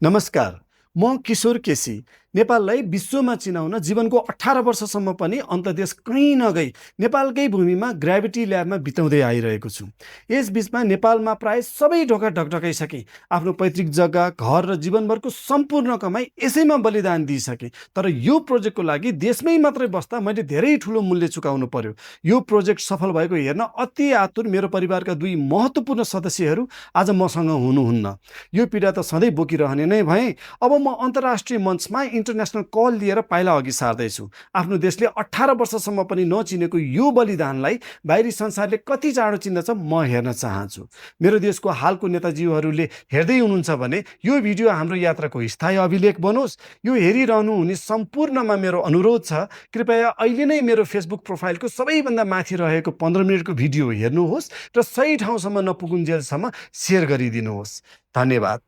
नमस्कार, म किशोर केसी। नेपाललाई विश्वमा चिनाउन जीवनको 18 वर्षसम्म पनि अन्तदेश कहीँ नगई नेपालकै भूमिमा ग्राभिटी ल्याबमा बिताउँदै आइरहेको छु। यसबीचमा नेपालमा प्राय सबै ढोका ढकढकाइसकेँ। आफ्नो पैतृक जग्गा, घर र जीवनभरको सम्पूर्ण कमाई यसैमा बलिदान दिइसकेँ। तर यो प्रोजेक्टको लागि देशमै मात्रै बस्दा मैले धेरै ठुलो मूल्य चुकाउनु पर्यो। यो प्रोजेक्ट सफल भएको हेर्न अति आतुर मेरो परिवारका दुई महत्त्वपूर्ण सदस्यहरू आज मसँग हुनुहुन्न। यो पीडा त सधैँ बोकिरहने नै भएँ। अब म अन्तर्राष्ट्रिय मञ्चमा इन्टरनेसनल कल लिएर पाइला अघि सार्दैछु। आफ्नो देशले 18 वर्षसम्म पनि नचिनेको यो बलिदानलाई बाहिरी संसारले कति चाँडो चिन्दछ म हेर्न चाहन्छु। मेरो देशको हालको नेताजीहरूले हेर्दै हुनुहुन्छ भने यो भिडियो हाम्रो यात्राको स्थायी अभिलेख बनोस्। यो हेरिरहनु हुने सम्पूर्णमा मेरो अनुरोध छ, कृपया अहिले नै मेरो फेसबुक प्रोफाइलको सबैभन्दा माथि रहेको 15 मिनटको भिडियो हेर्नुहोस् र सही ठाउँसम्म नपुगुन्जेलसम्म सेयर गरिदिनुहोस्। धन्यवाद।